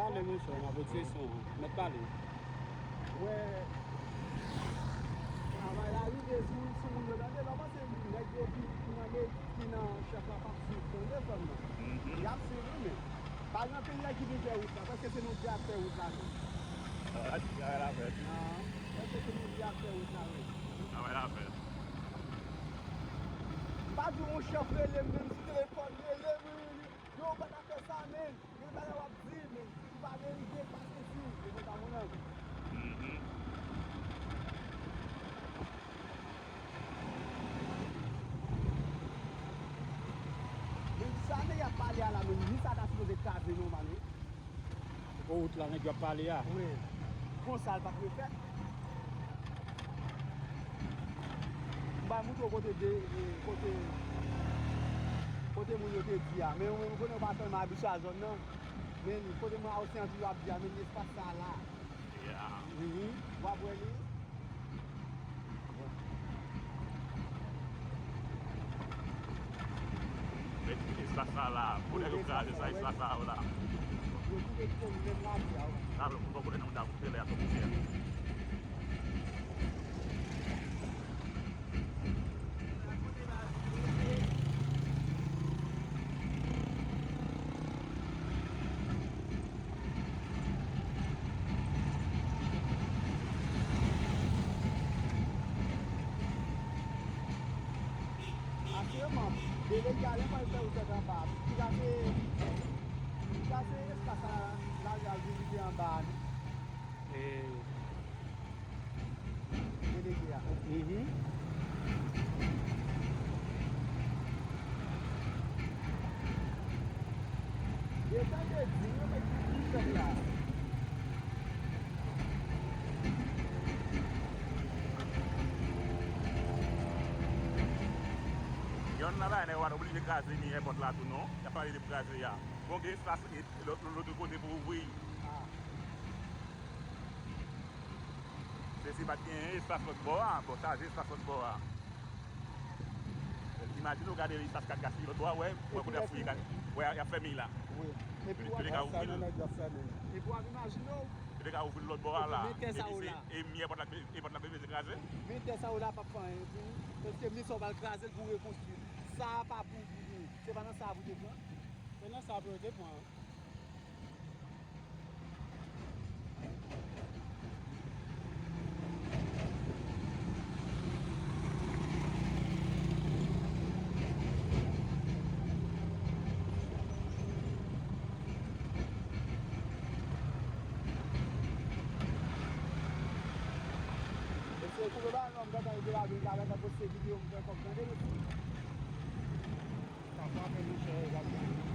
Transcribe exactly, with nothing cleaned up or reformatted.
Pale, monchè, m ap retire son an. Mèt pale. Wè, travay la rive sou, sou moun yo, tande, lè w panse nèg yo ki, ki nan, ki nan chèf la p ap swiv, tande, frè m nan. Y ap swiv, wi, men pa gen anpil nèg ki vin fè wout la, paske se nou ki ap fè wout la, non. Travay la fèt. Non, paske se nou ki ap fè wout la, wi. Travay la fèt. M pa di yon chèf rele m, menm si telefòn rele m, wi, wi, wi. Yo, w pa ta fè sa, men. Gen bagay w ap di, men si pa verite, pa sezi, yo konn pa konnen. Men sa nèg y ap pale a la, men ni sa ta sipoze kraze nòmal, wi. Otowout la, nèg yo ap pale a. Wi. Konsa l pa t dwe fèt. M pral montre w kote de, e, kote, kote moun yo te di a. Men ou menm, ou konnen ou pa tèlman abitye a zòn nan. Men kote mwen, Osean toujou ap di a, men espas sa la. Yeah. Mhm. W ap wè li. Met espas sa la. Pou nèg yo kraze sa, espas sa la. Yo koupe kite li menm la, di a, wi. Sa, bon, kote nan moun ta koupe lè a, tou koupe. Aktyèlman, delege a, lè pral fè wout anba, li ka se, li ka se espas la, lari a vin rive anba a, non? E Delege a. Mhm. Yo tande di, yo met ti chèf la. Yonn nan bagay nèg yo pa t oblije kraze mi èpòt la tou non. Y ap pale de kraze a. Bon, gen espas lòt, lòt kote pou ouvri. Ah. Se si pa t gen espas lòt bò a, bon, chaje espas lòt bò a. Imajine w gade espas kat kat ki lòt bò a, wè, wè kote y ap fouye kat, wè, y ap fèmen la. Wi. Epi w ap wè sa nan nèg yo ap fèmen. Epi w ap imajine w. Yo te ka ouvri l lòt bò a la. Epi men tè sa yo la. E mi èpòt la, èpòt la bezwen kraze. Men tè sa yo la p ap fè anyen pou ou. Paske men sa w pral kraze l pou rekonstwi. Sa a pa pou ou. Se pa nan sa a pou te pran. Se nan sa pou yo te pran. Mesye, koupe ba non, m gentan rive lavil, m gentan poste videyo, m fè kòb, tande, mesye. Sa frape, monchè, gade.